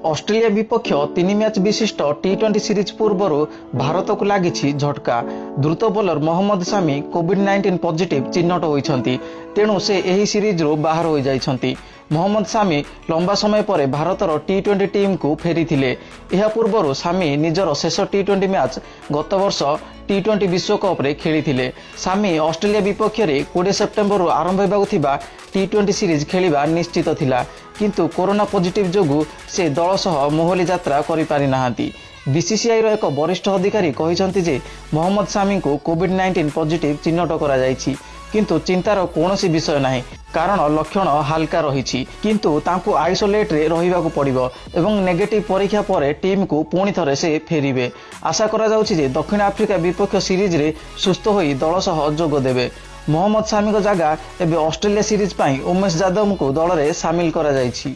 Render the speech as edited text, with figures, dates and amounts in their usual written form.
Australia ବିପକ୍ଷ ତିନି match ବିଶିଷ୍ଟ ଟି-20 ସିରିଜ୍ ପୂର୍ବରୁ ଭାରତକୁ ଲାଗିଛି ଝଟକା। ଦ୍ରୁତ ବୋଲର ମହମ୍ମଦ ସାମି କୋଭିଡ-19 ପଜିଟିଭ୍ ଚିହ୍ନଟ ହୋଇଛନ୍ତି। ତେଣୁ ସେ ଏହି ସିରିଜ୍ରୁ ବାହାର ହୋଇଯାଇଛନ୍ତି। ମହମ୍ମଦ ସାମି ଲମ୍ବା ସମୟ ପରେ ଭାରତର ଟି-20 ଟିମ୍କୁ ଫେରିଥିଲେ। ଏହା ପୂର୍ବରୁ ସାମି ନିଜର ଶେଷ ଟି-20 ମ୍ୟାଚ୍ ଗତବର୍ଷ ଟି-20 ବିଶ୍ୱକପ୍ରେ ଖେଳିଥିଲେ। ସାମି ଅଷ୍ଟ୍ରେଲିଆ ବିପକ୍ଷରେ 20 ସେପ୍ଟେମ୍ବରରୁ ଆରମ୍ଭ ହେବାକୁ ଥିବା ଟି-20 ସିରିଜ୍ ଖେଳିବା ନିଶ୍ଚିତ ଥିଲା। କିନ୍ତୁ କରୋନା ପଜିଟିଭ୍ ଯୋଗୁଁ ସେ ଦଳ ସହ ମୋହାଲି ଯାତ୍ରା କରିପାରିନାହାନ୍ତି। ବିସିସିଆଇର ଏକ ବରିଷ୍ଠ ଅଧିକାରୀ କହିଛନ୍ତି ଯେ ମହମ୍ମଦ ସାମିଙ୍କୁ କୋଭିଡ-19 ପଜିଟିଭ୍ ଚିହ୍ନଟ କରାଯାଇଛି, କିନ୍ତୁ ଚିନ୍ତାର କୌଣସି ବିଷୟ ନାହିଁ, କାରଣ ଲକ୍ଷଣ ହାଲକା ରହିଛି। କିନ୍ତୁ ତାଙ୍କୁ ଆଇସୋଲେଟରେ ରହିବାକୁ ପଡ଼ିବ ଏବଂ ନେଗେଟିଭ୍ ପରୀକ୍ଷା ପରେ ଟିମ୍କୁ ପୁଣି ଥରେ ସେ ଫେରିବେ। ଆଶା କରାଯାଉଛି ଯେ ଦକ୍ଷିଣ ଆଫ୍ରିକା ବିପକ୍ଷ ସିରିଜରେ ସୁସ୍ଥ ହୋଇ ଦଳ ସହ ଯୋଗ ଦେବେ। ମହମ୍ମଦ ସାମିଙ୍କ ଜାଗା ଏବେ ଅଷ୍ଟ୍ରେଲିଆ ସିରିଜ୍ ପାଇଁ ଉମେଶ ଯାଦବଙ୍କୁ ଦଳରେ ସାମିଲ କରାଯାଇଛି।